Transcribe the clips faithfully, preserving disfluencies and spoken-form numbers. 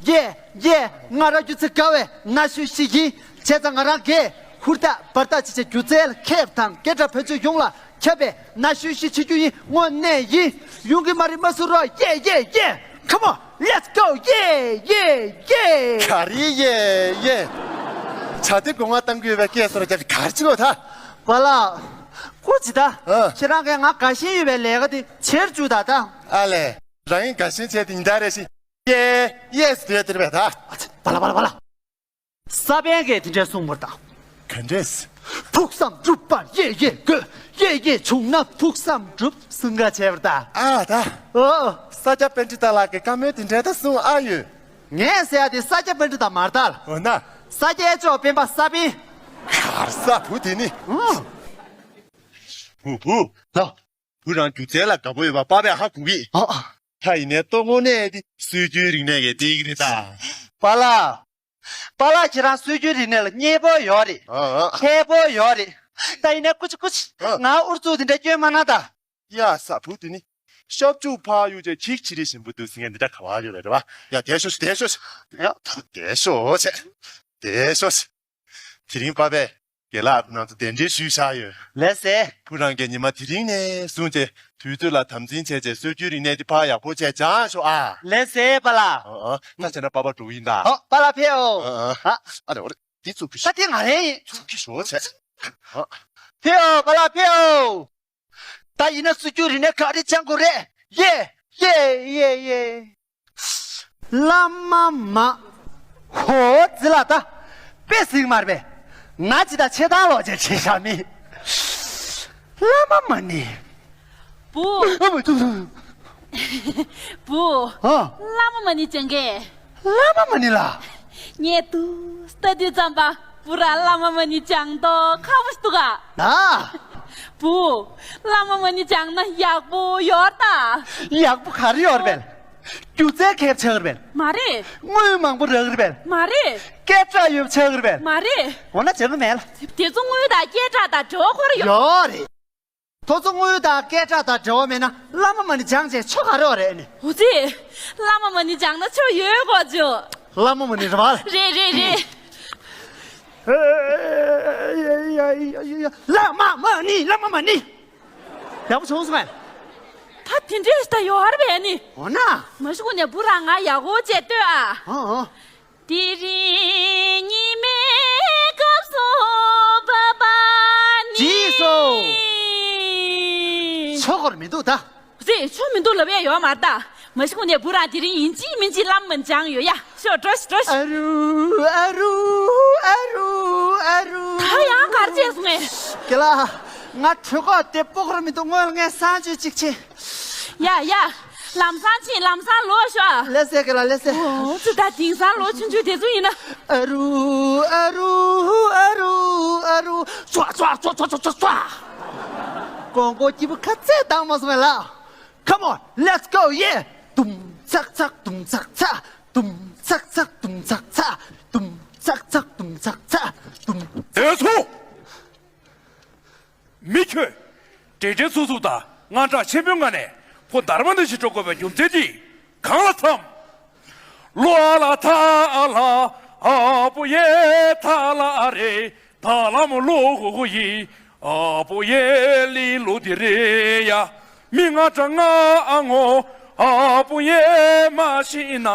ཡེ། ཡེ། ང་རང་སྒྱུ་རྩལ་དགའ་བའི་ན་གཞོན་ཞིག་ཡིན། བྱས་ཙང་ང་རང་གིས་ཧུར་ཐག་འབད་ཐག་བྱས་བྱས་སྒྱུ་རྩལ་ལ་མཁས་པ་དང་སྐད་གྲགས་བོད་ཕྱོགས་ཡོངས་ལ་ཁྱབ་པའི་ན་གཞོན་ཞིག་བྱེད་རྒྱུ་ཡིན། དངོས་གནས་ཡིན། ཡོང་གི་མ་རེད་མ་སུ་རོ། ཡེ་ཡེ་ཡེ། Come on, let's go, yeah, yeah, yeah. ག་རེ་ཡེ་ཡེ། བྱ་དེ་སྒོ་ང་བཏང་གི་ཡོད་པའི་སྐད་སོ་ར་རྒྱ་གར་ཅི་གོ་ད། པ་ལགས། ཀུ་ཅི་ད། ཨ། ཁྱེད་རང་གིས་ང་དགའ་ཞེན་ཡོད་པའི་ལས་ཀ་དེ་བྱེད་རྒྱུ་ད་ད། ཨ་ལས། རང་ཡིན་དགའ་ཞེན་བྱས་ཏེ་ཡིན་ད་རེ་ཞིག་ཡེ་ཡེ་ཟེར་དེ་རེད་པས་ད། པ་ལགས་པ་ལགས་པ་ལགས། ས་པཎ་གྱིས་དེ་འདྲའི་གསུངས་པར་དང་། ག་འདྲས། ཕུགས་བསམ་འགྲུབ་པར་ཡེ་ཡེ་དགོས། ཡེ་ཡེ་བྱུང་ན་ཕུགས་བསམ་འགྲུབ་གསུང་ག་བྱས་པར་དང་། ཨ་ད། ཨོ། ས་སྐྱ་པཎྜི་ཏ་ལགས་ཀྱིས་བཀའ་མོལ་དེ་འདྲའི་ད་གསུང་ཨ་ཡོད། ངས་ཟེར་ཡ་དེ་ས་སྐྱ་པཎྜི་ཏ་མ་རེད་ད། འོ་ན། ས་སྐྱའི་ཅོག་སྤེན་པ་ས་པཎ། གར་ས་བུ་དེ་ནི། ཨོ། བུ་བུ། ལགས། བུ་རང་སྒྱུ་རྩལ་ལ་དགའ་པོ་ཡོད་པ་པ་ཕས་ཧ་གོ་གི། ཨ་ཨ། ད་ཡིན་ནའི་ལྟོ་དངོས་གནས་དེ་སྲོལ་རྒྱུན་རིག་གནས་ཀྱི་སྟེང་རེད་ད། པ་ལགས། པ་ལགས་ཁྱེད་རང་སྲོལ་རྒྱུན་རིག་གནས་ལ་མཉེས་པོ་ཡོད་རེད། ཨ་ཨ། མཁས་པོ་ཡོད་རེད། ད་ཡིན་ནའི་ཀུ་ཅི་ཀུ་ཅི། ཨ། ང་ཨུ་ཚུགས་དེ་འདྲ་སྐྱོན་མ་གནང་ད། ཡ་ས་བུ་དེ་ནི། ཤབ་ཅུ་ཕ་ཡུ་ཅེ་ཁྱིག་ཆི་རི་ཞིམ་པོ་འདུག་ཟེར་མཁན་འདི་འདྲ་ག་བ་ཡོད་རེད་བ། ཡ་དེ་ཤོ་ཤི་དེ་ཤོ་ཤི། ཡ་ད་དེ་ཤོ་ཆེ། དེ་ཤོ་ཤི། དེ་རིང་པ་ཕས་རྒན་ལགས་ཁོ་རང་ཚོ་གདན་འདྲེན་ཞུས་བཞག་ཡོད། ལགས་སེ། ཁོ་རང་གིས་ཉི་མ་དེ་རིང་ནས་བཟུང་སྟེ་དུས་ཚོད་ལ་དམ་འཛིན་བྱས་བྱས་སྲོལ་རྒྱུན་རིག་གནས་འདི་ཕར་ཡག་པོ་བྱས་སྦྱངས་ཤོག་ཨ། ལགས་སེ་པ་ལགས། ཨ་ཨ། ད་བྱས་ན་པ་ཕ་འགྲོ་གི་ཡིན་ད། ཨོ་པ་ལགས་ཕེབས་ཨོ། ཨ་ཨ། ཨ་རེ་ཨོ་རེ་འདི་ཚུགས་ཀྱི་ཤོག་ད་དེ་ང་རང་ཡིན། ཚུགས་ཀྱི་ཤོག་བྱས། ཨ། ཕེབས་ཨོ་པ་ལགས་ཕེབས་ཨོ། ད་ཡིན་ན་སྲོལ་རྒྱུན་རིག་གནས་ག་རེ་སྦྱང་དགོས་རེད། ཡེ་ཡེ་ཡེ་ཡེ། བླ་མ་མ། ཧོ་ཙི་ལ་ད། དཔེ་ཟིག་མ་རེད་པས། ང་ཅི་ད་ཆེ་ཐང་ལོག་ཅེས་བྲིས་བཞག་མི། བླ་མ་མ་ནི། བུ། ཨ་མ་ཐུ་ཐུ། བུ། ཨ། བླ་མ་མ་ནི་སྦྱང་གས། བླ་མ་མ་ནི་ལ། ངས་དུ་ལྟ་དུས་ཙམ་པ་བུ་ར་བླ་མ་མ་ནི་སྦྱང་མདོག་ཁ་བོ་ཞིག་འདུག་ག་ད། བུ། བླ་མ་མ་ནི་སྦྱང་ན་ཡག་པོ་ཡོད་ད། ཡག་པོ་ག་རེ་ཡོད་རེད་པས། སྒྱུ་རྩལ་མཁས་པ་ཆགས་རེད་པས། མ་རེད། དངུལ་མང་པོ་རག་རེད་པས། མ་རེད། སྐད་གྲགས་ཡོད་པ་ཆགས་རེད་པས། མ་རེད། འོ་ན་སྦྱང་གི་མེད་ལ། དེ་ཚོ་དངུལ་དང་སྐད་གྲགས་དང་འབྲེལ་བ་ཁོ་ར་ཡོད། ཡོད་རེད། ཁོ་ཚོ་དངུལ་དང་སྐད་གྲགས་དང་འབྲེལ་བ་མེད་ན་བླ་མ་མ་ནི་སྦྱངས་བྱས་ཆོ་ག་རེ་བ་རེད་ཨ་ནི། འོ་ཙི། བླ་མ་མ་ནི་སྦྱངས་ན་ཆོ་ཡོད་གོ་ཅོ། བླ་མ་མ་ནི་རེད་བ། རེད་རེད་རེད། བླ་མ་མ་ནི་བླ་མ་མ་ནི། ཡག་པོ་བྱུང་སོང་ངས། ད་དེ་འདྲས་ད་ཡོད་རེད་པས་ཨ་ནི། འོ་ན། མ་གཞི་ཁོ་ནས་བུ་རང་ང་ཡག་པོ་བྱས་ལྟོས་ཨ། ཨོ་ཨོ། དེ་རིང་ཉི་མའི་སྐབས་སུ་བབས་པ་ནི། ཇི་སོ། ཆོག་གོ་མི་འདུག་ད། ཟེ་ཆོག་མི་འདུག་ལབ་ཡ་ཡོད་མ་རེད་ད། མ་གཞི་ཁོ་ནས་བུ་རང་དེ་རིང་ཡིན་གཅིག་མིན་གཅིག་བླ་མ་མ་ནི་སྦྱང་ཡོད་ཡ། ཤོག་འགྲོ་ཤིག་འགྲོ་ཤིག་ཨ་རུ་ཨ་རུ་ཨ་རུ་ཨ་རུ། ད་ཡང་ག་རེ་བྱས་སོང་ངས། རྒན་ལགས། ང་གྲོད་ཁོག་དེ་སྤོ་གི་མི་འདུག་སྔོན་ལ་ངས་གསང་སྤྱོད་ཅིག་བྱེད། ཡ་ཡ། ལམ་སང་ཕྱིན་ལམ་སང་ལོག་ཤོག་ལགས་སེ་རྒན་ལགས་ལགས་སེ། འོ་ཙི་ད་དེང་སང་ལོ་ཆུང་ཆུང་དེ་ཚོ་ཡིན་ན། ཨ་རུ་ཨ་རུ་ཨ་རུ་ཨ་རུ། ཙོ་ཙོ། ཀོང་ཀོ་སྐྱིད་པོ་ཁ་ཚད་བཏང་མ་སོང་ལགས། Come on, let's go, yeah. དུམ་ཚག་ཚག་དུམ་ཚག་ཚ། དུམ་ཚག་ཚག་དུམ་ཚག་ཚ། དུམ་ཚག་ཚག་དུམ་ཚག་ཚ། དུམ། དེ་ཚོ། མི་ཁྱོད། དྲན་དྲན་ཚུགས་ཚུགས་དང་དངངས་སྐྲག་ཆེན་པོའི་ངང་ནས་ཁོ་འདར་མ་འདི་ཞིག་འགྲོ་དགོས་པའི་རྒྱུ་མཚན་དེ་གང་ལ་འཚམ། ལོ་ཨ་ལ་ཐ་ཨ་ལ་ཨ་པོ་ཡེ་ཐ་ལ་ཨ་རེ་ཐ་ལ་མོ་ལོ་ཧོ་ཧོ་ཡི་ཨ་པོ་ཡེ་ལི་ལོ་དི་རེ་ཡ་མི་ང་དྲ་ང་ཨ་ངོ་ཨ་པོ་ཡེ་མ་ཤི་ན་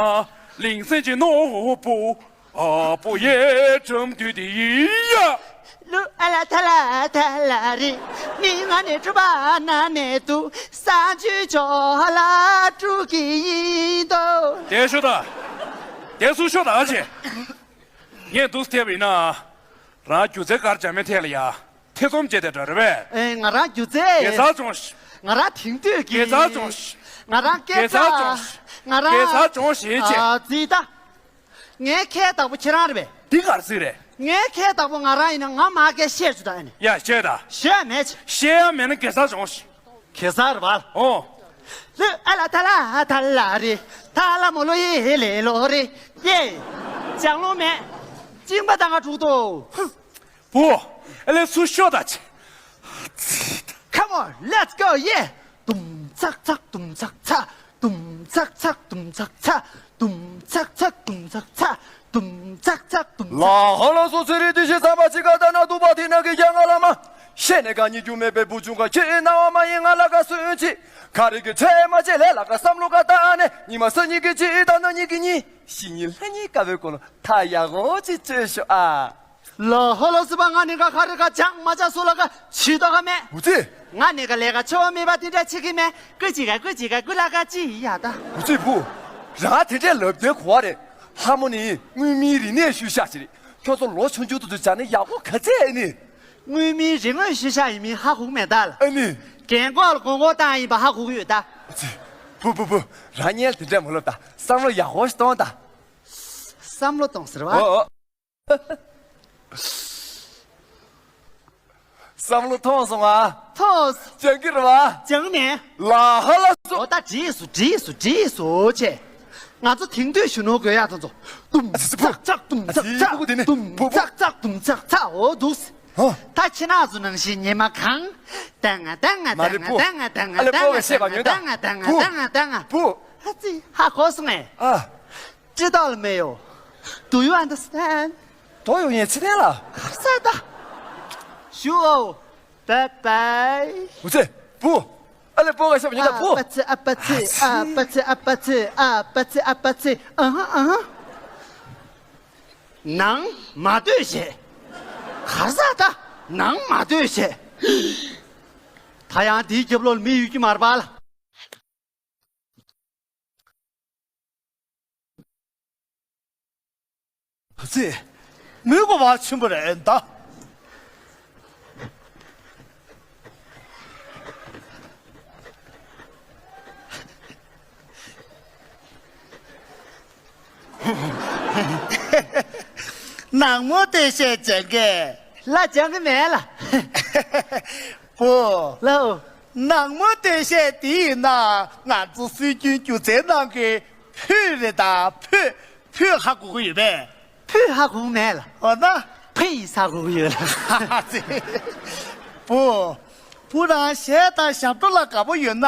ལིང་སེང་ཅི་ནོ་ཧོ་ཧོ་པོ། ཨ་པོ་ཡེ་ཁྲམ་དུས་དེ་ཡི་ཡ། ལུ་ཨ་ལ་ཐ་ལ་ཐ་ལ་རི། མི་ང་ནི་གྲུ་པ་ན་ནེ་དུ། ས་ཆུ་ཅོ་ལ་དྲུག་གི་ཡིན་དོ། དེ་ཤོ་ད། དེ་སུ་ཤོ་ད་ཆེ། ངས་འདུག་སྟེ་བས་ན། རང་རྒྱུ་རྫས་གར་འཇམ་མེ་ཐེ་ལ་ཡ། ཐེ་ཚོམ་བཅད་དེ་འགྲོ་རེ་བས། ཨེ་ང་རང་རྒྱུ་རྫས། དགེ་རྩ་སྦྱོང་ཞིག་ང་རང་དེང་དུས་ཀྱི། དགེ་རྩ་སྦྱོང་ཞིག་ང་རང་སྐད་དགེ་རྩ་སྦྱོང་ཞིག་ང་རང་དགེ་རྩ་སྦྱོང་ཞིག་ཅེས། ཨ་ཙི་ད། ངའི་ཁའི་བདག་པོ་ཁྱེད་རང་རེད་པས། འདི་ག་རེ་ཟེར་རེད། ངའི་ཁའི་བདག་པོ་ང་རང་ཡིན་ན་ང་མ་སྐད་བཤད་བཅུག་ད་ཨ་ནི། ཡ་བཤད་ད། བཤད་མེད་ཅི། བཤད་ཡ་མེད་ན་གེ་སར་སྦྱོངས་ཤིག་གེ་སར་རེད་པ། ཨོ། ལུ་ཨ་ལ་ཐ་ལ་ཐ་ལ་རེད། ཐ་ལ་མོ་ལོ་ཡེ་ལེ་ལོ་རེད། ཡེ། ལྕང་ལོ་མེད། གཅིན་པ་ད་ང་དྲུག་ཏོ། བུ། ཨེ་ལེ་སུ་ཤོ་ད་ཆེ། Come on, let's go, yeah. དུམ་ཚག་ཚག་དུམ་ཚག་ཚ། དུམ་ཚག་ཚག་དུམ་ཚག་ཚ། དུམ་ཚག་ཚག་དུམ་ཚག་ཚག་དུམ་ཚག་ཚག་དུམ་ཚག་ལ་ཧ་ལ་སོ་ཚེ་རིང་དུས་ཤེས་བསམ་པ་ཅི་ག་ད་ན་དུ་པ་དེ་ན་གི་རྒྱ་ང་ལ་མ། ཤེས་ནས་ག་ཉིད་རྒྱུ་མེད་པའི་བུ་ཆུང་ག་ཁྱེད་ནང་བ་མ་ཡིན་ང་ལ་ག་སུན་ཅི། ག་རེ་གི་ཆེ་མ་ཆེ་ལས་ལ་ག་བསམ་བློ་ག་ད་ནས་ཉི་མ་ས་གཉིས་ཀྱི་ཅི་ད་ན་གཉིས་ཀྱི་གཉིས། ཤི་ཉིན་ལྷ་ཉིན་དཀའ་བའི་སྐོར་ལ་ཐ་ཡག་འོ་ཅི་བཅོས་ཤོག་ཨ། ལ་ཧོ་ལོ་སི་པ་ང་ནི་ག་ཁ་རི་ག་ཅང་མ་ཅག་སུ་ལ་ག་ཆི་ཏོ་ག་མེད། འུ་ཙི། ང་ནི་ག་ལས་ཀ་ཆོ་མེད་པ་དེ་འདྲ་ཆི་གི་མེད། ཀུ་ཅི་ག་ཀུ་ཅི་ག་ཀུ་ལ་ག་ཅི་ཡ་ད། འུ་ཙི་བུ། རང་དེ་འདྲའི་ལབ་དེ་གོ་བ་རེད། ལྷ་མོ་ནི་དངུལ་མིའི་རིག་གནས་ཤུལ་བཞག་ཅིག་རེད། ཁྱོད་ཚོ་ལོ་ཆུང་ཆུང་དུ་དུ་བྱ་ནི་ཡག་པོ་ག་ཚད་ཨེ་ནི། དངུལ་མིའི་རིག་དངོས་ཤུལ་བཞག་ཡིན་མིན་ཧ་གོ་མེད་ད་ལ། ཨེ་ནི། རྒན་གོག་ལ་མགོ་སྐོར་བཏང་ཡིན་པ་ཧ་གོ་གི་ཡོད་ད། འུ་ཙི། བུ་བུ་བུ། རང་ཉལ་དེ་འདྲ་མ་ལབ་ད། བསམ་བློ་ཡག་པོ་ཞིག་གཏོང་ད། བསམ་བློ་གཏོང་ཟེར་བ། ཨོ་ཨོ། བསམ་བློ་ཐོངས་སོང་ང་། ཐོངས། སྦྱང་གི་རེད་བ། སྦྱང་མེད། ལ་ཧ་ལ་སོ། འོ་ད་བྲིས་སོ་བྲིས་སོ་བྲིས་སོ་ཆེ། ང་ཚོ་དེང་དུས་གཞོན་ནུ་དགོས་ཡག་དང་ཚོ། དུམ་ཨ་ཙི་ཙི་ཕུ། ཙག་ཙག་དུམ་ཙག་ཙག་ཨ་ཙི་ཕུ་དེ་ནི་དུམ་ཕུ་ཕུ། ཙག་ཙག་དུམ་ཙག་ཙག་འོ་འདུག་སེ། ཧོ། ད་ཁྱེད་རང་ཚོ་ནང་བཞིན་ཉི་མ་གང་། ཏང་ང་ཏང་ང་མ་རེད་ཏང་ང་བུ། ཏང་ང་ཏང་ང་ཨ་ལེ་ཏང་བུ་ང་བཤད་པ་ཉོན་ད། ཏང་ང་ཏང་ང་བུ། ཏང་ང་ཏང་ང་བུ། ཨ་ཙི་ཧ་གོ་སོང་ངས། ཨ། 知道了没有? Do you understand? 多有眼吃点了。啥的？学哦，拜拜。不是，不，阿拉不会小朋友的不。啊，不吃啊，不吃啊，不吃啊，不吃啊，不吃啊，不吃，嗯哼嗯哼。能马对谁？还是的，能马对谁？他让第一节不落没有去马巴了。 ཙི། མི་གོ་བ་ཆེན་པོ་རེད་ད། ནག་མོ་སྟོད་གཞས་སྦྱང་གི། ལ་སྦྱང་གི་མེད་ལ། ཨོ། ལའོ། ནག་མོ་སྟོད་གཞས་དེ་ཡིན་ན་ང་ཚོ་སྲོལ་རྒྱུན་སྒྱུ་རྩལ་ནང་གི་ཕུད་རེད་ད། ཕུད། ཕུད་ཧ་གོ་གི་ཡོད་པས། ཕུད་ཧ་གོ་མེད་ལ། འོ་ན། ཕུད་ཡིན་ས་གོ་གི་ཡོད་ལ། བུ། བུ་རང་གཞས་དང་ཞབས་བྲོ་ལ་དགའ་པོ་ཡོད་ན་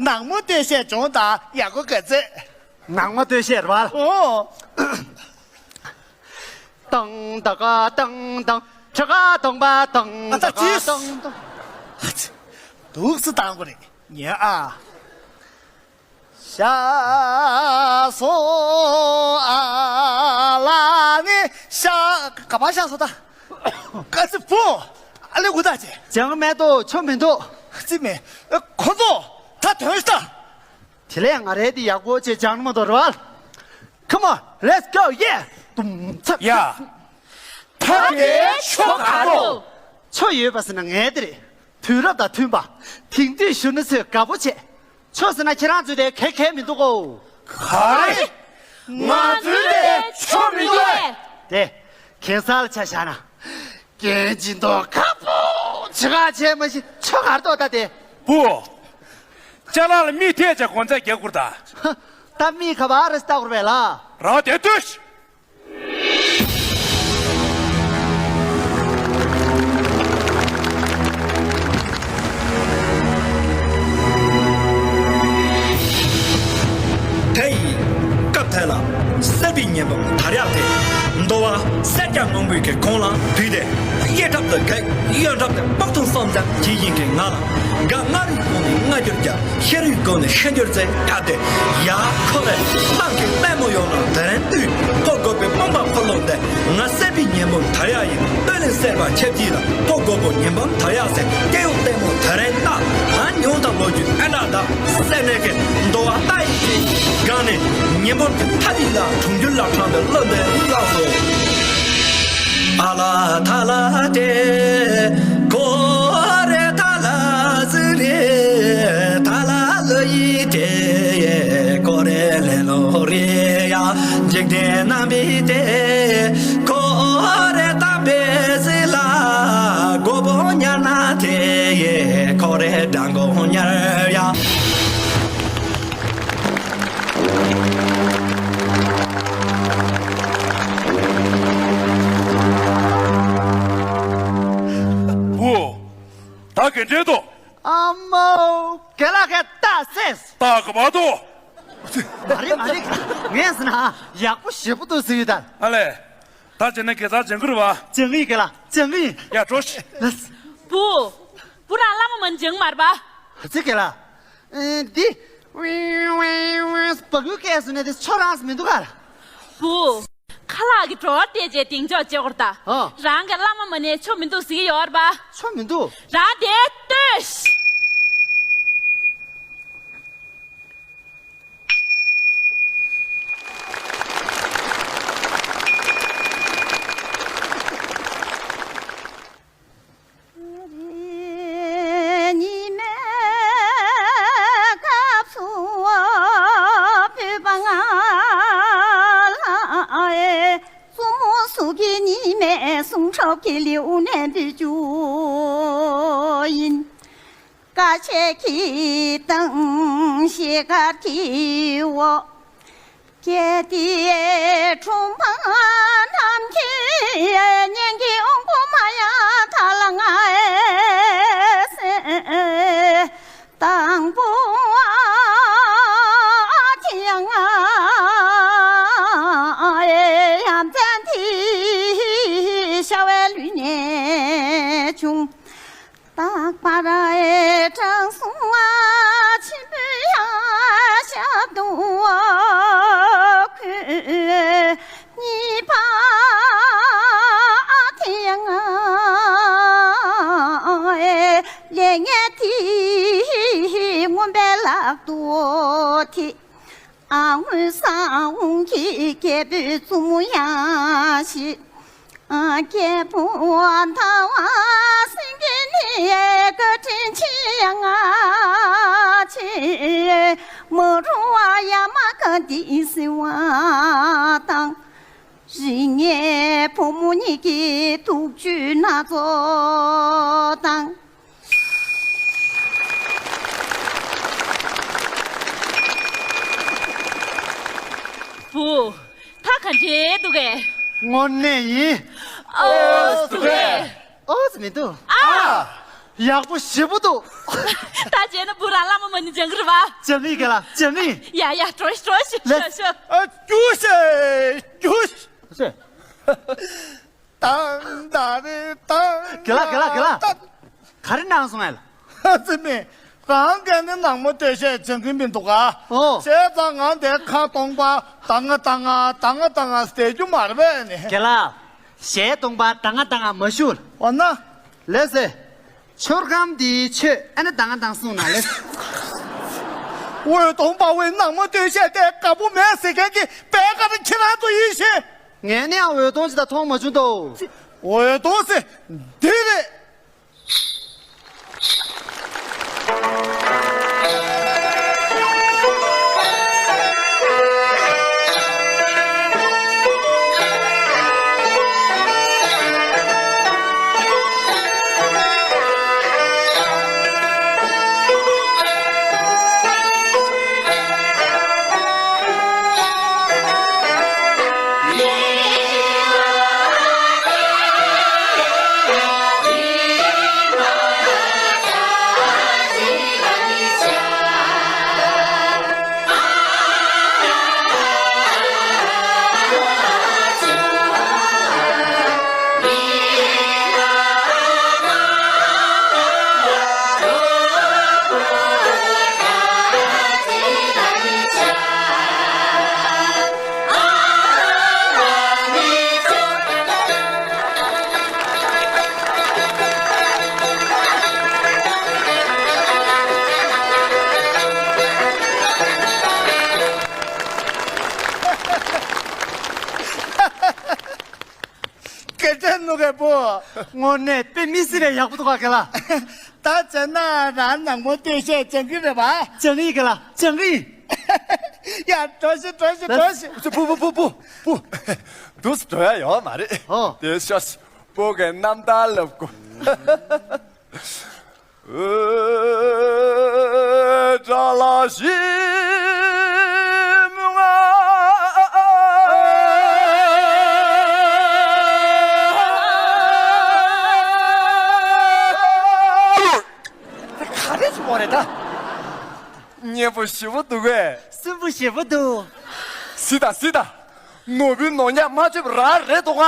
ནག་མོ་སྟོད་གཞས་སྦྱོང་དང་ཡག་པོ་ག་ཚད། ནག་མོ་སྟོད་གཞས་རེད་བ། ཨོ། ཏང་ཏ་ཀ་ཏང་ཏང་། ཁྲ་ཀ་ཏོང་པ་ཏང་ཏ་ཀ་ཏང་ཏང་། ཨ་ཙི། འདུག་སེ་བཏང་དགོས་རེད་ཉན་ཨ། ཤ་སོ་ཨ་ལ་ནི་ཤ་ག་པ་ཤ་སོ་ད། ཀ་ཙི་པོ། ཨ་ལེ་གུ་ད་ཅེ། ཅང་མེད་དོ་ཆོ་མི་འདུག་ཙི་མེ། ཁོ་ཚོ་ད་དོན་ཤ་ད། དེ་ལས་ང་རེ་དེ་ཡག་པོ་ཅེས་ཅང་མ་དོར་བ། Come on, let's go, yeah. དུམ་ཚག་ཡ། ད་དེ་ཆོ་ག་རོ། ཆོ་ཡོད་པ་ཟེར་ན་ངའི་དེ་རེད། དུས་རབས་དང་མཐུན་པ། དེང་དུས་གཞོན་ནུ་ཚོས་དགའ་པོ་བྱེད། ཆོ་ཟེར་ན་ཁྱེད་རང་ཚོའི་དེ་གལ་གལ་མི་འདུག་གོ་ག་རེ། ང་ཚོའི་དེ་ཆོ་མི་འདུག་ཨེ། དེ། གེ་སར་ལ་ཆ་བཞག་ན། རྒན་སྦྱིན་མདོག་ཁ་པོ་ཆེ་ཁ་ཆེ་མ་ཤི་ཆོ་གར་ཏོ་ད་དེ། བུ། ཅ་ལག་ལ་མིག་ཐེབས་བྱ་གོན་ཚད་རྒྱག་དགོས་ད། ད་མིག་ག་བ་རེ་ལྟ་དགོས་པས་ལ། རང་དེ་ལྟོས། དེ་ཡི་སྐབས་དེ་ལ་གསེར་པའི་ཉི་འབུམ་དར་ཡག་དེ་འདོ་བ་སེར་སྐྱ་སྔོན་པོའི་གི་གོང་ལ་བུད་དེ་གཡས་འཁྲབ་ཏུ་གེགས་གཡོན་འཁྲབ་ཏུ་སྤག་ཐུང་གསུམ་ཙམ་གྱིས་ཡིན་གི་ང་ལ་ག་ང་རུའི་གོང་ནས་ང་རྒྱུར་རྒྱ་ཤེས་རིག་སྒོ་ནས་ཤེས་འགྱུར་ཚེ་སྐབས་དེ་ཡ་ཁོ་རེ་སྤང་གི་ལྟད་མོ་ཡོང་ན་དེ་རིང་དུས་ཁོ་དགོས་པའི་སྤུན་པ་ཕོ་ལོང་དེ་ང་གསེར་པའི་ཉི་འབུམ་དར་ཡག་ཡིན། སྟོད་ལུང་གསེར་པ་ཆབ་ཀྱི་ལ་ཁོ་དགོས་པོ་ཉི་འབུམ་དར་ཡག་ཟེར་སྐྱེ་གཡོག་ལྟད་མོ་དེ་རིང་ལྟ་ང་ཉུང་དང་ལོ་རྒྱུས་ཨེ་འདྲ་ད་སེ་ནས་ཀྱི་འདོ་བ་ལྟ་ཡི་ཅིག་གང་ནས་ཉི་འབུམ་གྱི་ཐ་ལི་ལ་གྲོང་ཁྱེར་ལ་ཁྲང་དུ་བློ་འདས་བླངས་སོ། ཨ་ལ་ཐ་ལ་ཏེ་ཀོ་རེ་ཐ་ལ་ཟི་རེ་ཐ་ལ་ལོ་ཡི་ཏེ་ཀོ་རེ་ལེ་ལོ་རེ་ཡ་འཇིག་རྟེན་རྣམ་པའི་ཏེ་ཀོ་རེ་ཏམ་པེ་ཟི་ལ་གོ་བོ་ཉ་ན་ཏེ་ཡེ་ཀོ་རེ་དྲང་གོ་ཉར་ཡ། བུ། ད་ག་འདྲས་འདུག་ཨ་མའོ། རྒན་ལགས་ཀྱིས་ལྟ་སེས། ལྟ་ག་མ་འདུག་མ་རེད་མ་རེད། ངས་ཟེར་ན་ཡག་པོ་ཞེ་པོ་འདུག་ཟེར་ཡོད་ད། ཨ་ལས། ད་བྱས་ན་དགེ་རྩར་སྦྱང་གི་རེད་བ། སྦྱང་གི་ཡིན་རྒན་ལགས། སྦྱང་གི་ཡིན། ཡ་འགྲོ་ཤིག་བུ། བུ་རང་བླ་མ་མ་ནི་སྦྱང་མ་རེད་པ། ཨ་ཙི་རྒན་ལགས། ཨེ་འདི། བག་ཡོད་སྐད་སུ་ནས་དེ་ཚོ་རང་སུ་མི་འདུག་ག་བུ། ཁ་ལག་གི་བྲོ་བ་བལྟས་རྗེས་གདེང་འཇོག་བྱེད་དགོས་རེད་ད། ཨ། རང་གི་བླ་མ་མ་ནས་ཆོ་མི་འདུག་ཟེར་གྱི་ཡོད་རེད་པ། ཆོ་མི་འདུག་རང་དེ་ལྟོས་ཤིག་ཉི་མའི་སྐབས་སུ་བོད་པ་ང་ལ་ཨེ། བཙུན་མོ་གཟུགས་ཀྱི་ཉི་མའི་གསུང་ཆོག་གི་ལེའུ་ནས་འབུལ་རྒྱུ་ཡིན། ཀ་ཆས་ཀྱི་དང་ཤེལ་དཀར་གྱི་འོག་གལ་ཏེ་ཁྲོམ་པ་རྣམས་ཀྱིས་སྙན་གྱི་དབང་པོ་མ་ཡང་ཐ་ལ་ང་ཨེ་སེ། དང་པོ་ཨ་ཐི་ཡང་ཨ་ཨེ་ཡ་མཚན་དེ་ཤ་བའི་ལུས་ནས་བྱུང་། རྟག་པར་དྲང་སྲོང་ཆེན་པོའི་ཞབས་ཏུ་འཁོད། གཉིས་པ་དེ་ཡང་ལས་ངན་དེ་རྔོན་པའི་ལག་ཏུ་ཐེབས། ཨ་སྔོན་ས་འོང་གི་རྒྱལ་པོའི་བཙུན་མོ་ཡང་ཤི། རྒྱལ་པོ་ཟླ་བ་སེང་གེ་ནི་བཀའ་དྲིན་ཆེ་ཡང་ཆེ། མ་རུང་བ་ཡ་མ་ག་འདི་ཟིན་བ་དང་། རིགས་ངན་བུ་མོ་གཉིས་ཀྱི་སྡུག་སྤྱོད་སྣ་ཚོགས་དང་། བུ། ད་ག་འདྲས་འདུག་གས། དངོས་གནས་ཡིན། ཨོ་འདུག་གས། ཨོ་ཙི་མི་འདུག་ཨ། ཡག་པོ་ཞེ་པོ་འདུག་ད་བྱས་ན་བུ་རང་བླ་མ་མ་ནི་སྦྱང་གི་རེད་བ། སྦྱང་གི་ཡིན་རྒན་ལགས། སྦྱང་གི་ཡིན། ཡ་ཡ་འགྲོ་ཤི་འགྲོ་ཤི། ལེ། ཤོག་ཤོག་ཨ་རྒྱུགས་ཤིག་རྒྱུགས་ཤིག་ཨ་ཙི། ཏང་ཏ་རེ་ཏང་། རྒན་ལགས་རྒན་ལགས་རྒན་ལགས། ག་རེ་གནང་སོང་ཨེ་ལགས། ཨ་ཙི་མི། རང་གིས་ནི་ནག་མོ་སྟོད་གཞས་སྦྱང་གི་མི་འདུག་ག་ཨོ། བྱས་ཙང་ང་འདི་ཁ་སྟོང་པ་ད་ང་ད་ང་ད་ང་ད་ང་ཟེར་རྒྱུ་མ་རེད་པས་ནི། རྒན་ལགས། གཞས་སྟོང་པ་ད་ང་ད་ང་མ་ཞུ། འོ་ན། ལེ་སེ། ཆོར་ཁམས་འདིའི་ཆོས་ཨ་ནི་ད་ང་ད་ང་གསུང་ན་ལེ། འོད་སྟོང་འབར་བའི་ནག་མོ་སྟོད་གཞས་དེ་དགའ་པོ་མེད་ཟེར་མཁན་གྱི་པད་དཀར་ཁྱེད་རང་ཚོ་ཡིན་ཞེས། ངས་ནི་ཡང་འོད་སྟོང་ཅིག་ད་མཐོང་མ་བྱུང་དོ། འོད་སྟོང་ཟེར་འདི་རེད། སྐད་ཆ་ནུ་གས་པོ། དངོས་གནས་དཔེ་མི་སྲིད་པའི་ཡག་པོ་འདུག་ག་རྒན་ལགས། ད་བྱས་ན་རང་ནག་མོ་སྟོད་གཞས་སྦྱང་གི་རེད་པ། སྦྱང་གི་ཡིན་རྒན་ལགས་སྦྱང་གི་ཡིན། ཡ་འགྲོ་ཤི་འགྲོ་ཤི་འགྲོ་ཤི། པུ་པུ་པུ་པུ་པུ། འདུག་སེ་འགྲོ་ཡ་ཡོད་མ་རེད། ཨོ། དེ་ཤོག་ཤི། པོ་གི་རྣམ་ཐར་ལབ་གོ། ཨོ། ཏྲ་ལ་ཤི་མུ་ང་། ག་རེ་བྱུང་བ་རེད་ད། སྙན་པོ་ཞེ་པོ་འདུག་གས། སེམས་ ཞེ་པོ་འདུག་གཟིགས་དང་གཟིགས་དང་། ནོར་བུའི་ནོར་ཉམས་མ་བཅོས་པ་རང་རེད་འདུག་ག་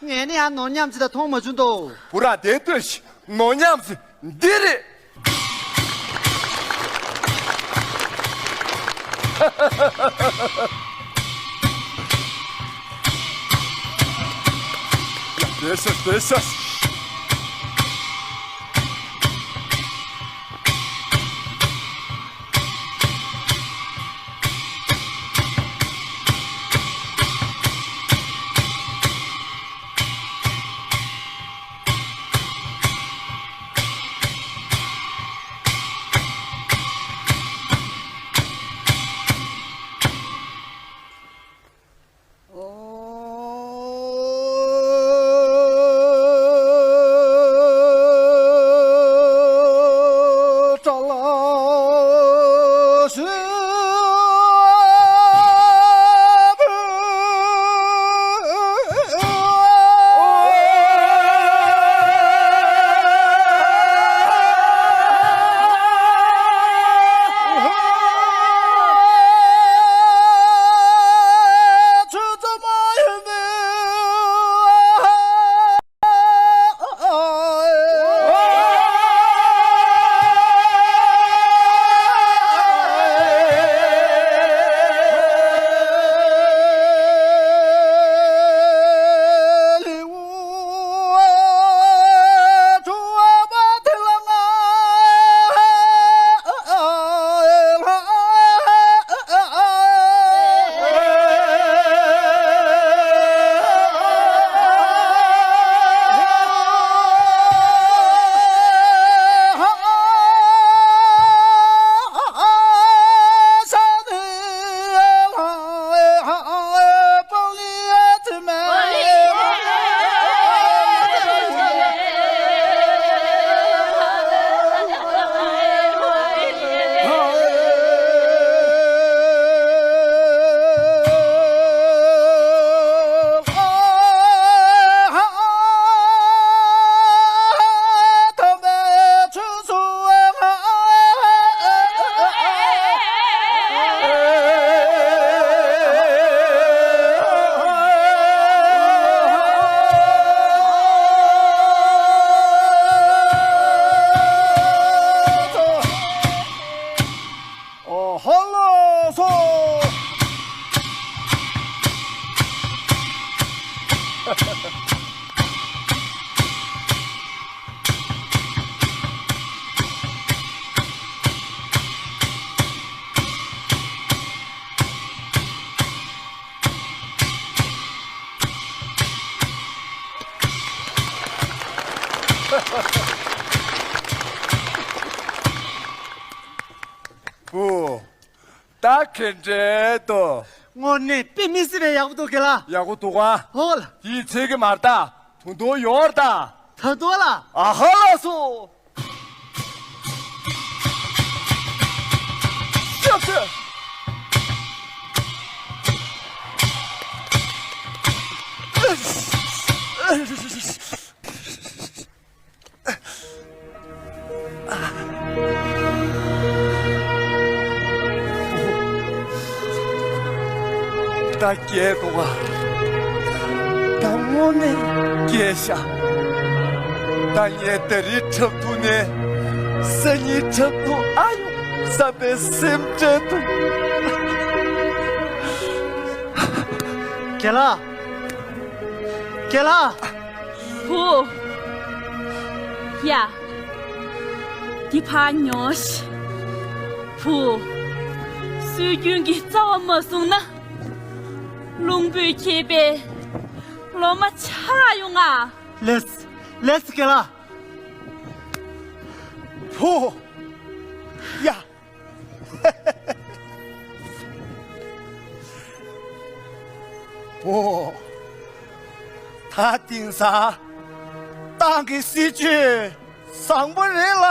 ངས་ནི་ཡང་ནོར་ཉམས་ཅི་ད་མཐོང་མ་བྱུང་འདུག་བུ་ར་དེ་ལྟོས་ཤིག་ནོར་ཉམས་སུ་འདི་རེད། ཡ། སྡོད་ཤོག་སྡོད་ཤོག་ཨོ་ཧ་ལོ་སོ། བུ། ད་ག་འདྲས་འདུག་དངོས་གནས་དཔེ་མི་སྲིད་པའི་ཡག་པོ་འདུག་རྒན་ལགས། ཡག་པོ་འདུག་ག་ཧོ་ལ། དེའི་ཚོད་ཀྱི་མར་ད་དུང་དུང་ཡོར་ད། ད་དུང་ལ། ཨ་ཧ་ལ་སོ། ཤ་ཤ། ད་སྐྱེས་འདུག་ག་ད་དངོས་གནས་སྐྱེས་ཤག་ད་ངས་ད་རེས་འཁྲབ་ཐུབ་ནས་སང་ཉིན་འཁྲབ་ཐུབ་ཨ་ཡོང་བསམ་པའི་སེམས་ཁྲལ་འདུག་རྒན་ལགས། རྒན་ལགས། བུ། ཡ། འདི་ཕར་ཉོ་ཤིག་བུ། སྲོལ་རྒྱུན་གྱི་རྩ་བ་མ་བཟུང་ན། རླུང་བུས་ཁྱེར་པའི་ལོ་མ་ཆགས་ཡོང་ང་། ལེས། ལེས་རྒན་ལགས། བུ། ཡ། ཨོ། ད་དེང་སང་ཏང་གི་སྲིད་ཇུས་བཟང་པོ་རེད་ལ།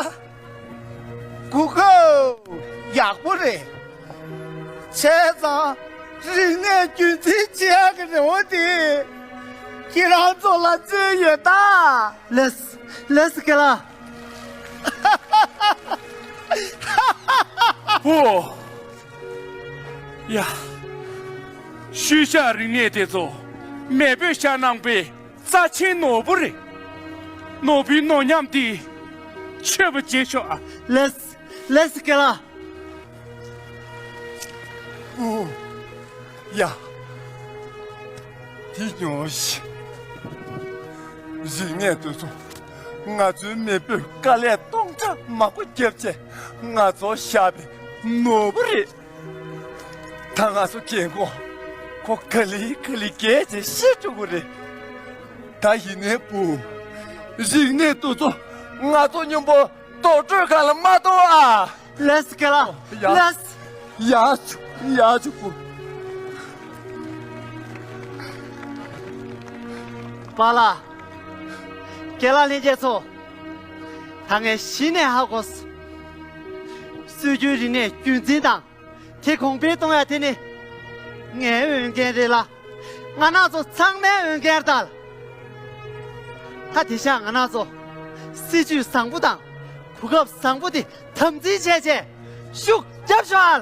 གོ་སྐབས་ཡག་པོ་རེད། བྱས་ཙང་རིག་གནས་རྒྱུན་འཛིན་བྱེད་ཡག་གི་རེ་བ་དེ་ཁྱེད་རང་ཚོ་ལ་བརྩོན་ཡོད་ད། ལེས། ལེས་རྒན་ལགས། བུ། ཡ། ཤུལ་བཞག་རིག་གནས་དེ་ཚོ་མེས་པོས་བཞག་གནང་པའི་རྩ་ཆེན་ནོར་བུ་རེད། ནོར་བུའི་ནོར་ཉམས་དེ་ཆོད་པ་བྱེད་ཤོག་ཨ། ལེགས། ལེགས་སོ་རྒན་ལགས། ཨུ། ཡ། དེ་ཉོན་ཞིག་རིག་གནས་དེ་ཚོ་ང་ཚོའི་མེས་པོས་དཀའ་ལས་སྟོང་ཕྲག་མང་པོ་བརྒྱབ་བྱས་ང་ཚོར་བཞག་པའི་ནོར་བུ་རེད། ད་ང་ཚོ་རྒན་གོག་ཁོ་ག་ལེ་ག་ལེ་རྒས་བྱས་ཤི་བཅུག་གི་རེད། ད་ཡིན་ནའི་བུ། རིག་གནས་དེ་ཚོ་ང་ཚོ་མཉམ་པོ་རྡོ་བྲོས་ཁང་ལ་མ་གཏོང་ཨ། ལེགས་སོ་རྒན་ལགས། ཡ། ལེགས། ཡ་ཆུ། ཡ་ཆུ་བུ། པཱ་ལགས། རྒན་ལགས་ལྷན་རྒྱས་ཚོ། ད་ངས་གཞི་ནས་ཧ་གོ་སོང་། སྲོལ་རྒྱུན་རིག་གནས་རྒྱུན་འཛིན་དང་། དེ་གོང་འཕེལ་གཏོང་ཡ་དེ་ནི་ངའི་འོས་འགན་རེད་ལ། ང་རང་ཚོ་ཚང་མའི་འོས་འགན་རེད་ད། ད་དེང་སང་ང་རང་ཚོ་སྲིད་ཇུས་བཟང་པོ་དང་གོ་སྐབས་བཟང་པོ་དེ་དམ་འཛིན་བྱས་བྱས་ཤུགས་རྒྱབ་ཤོག་ཨ།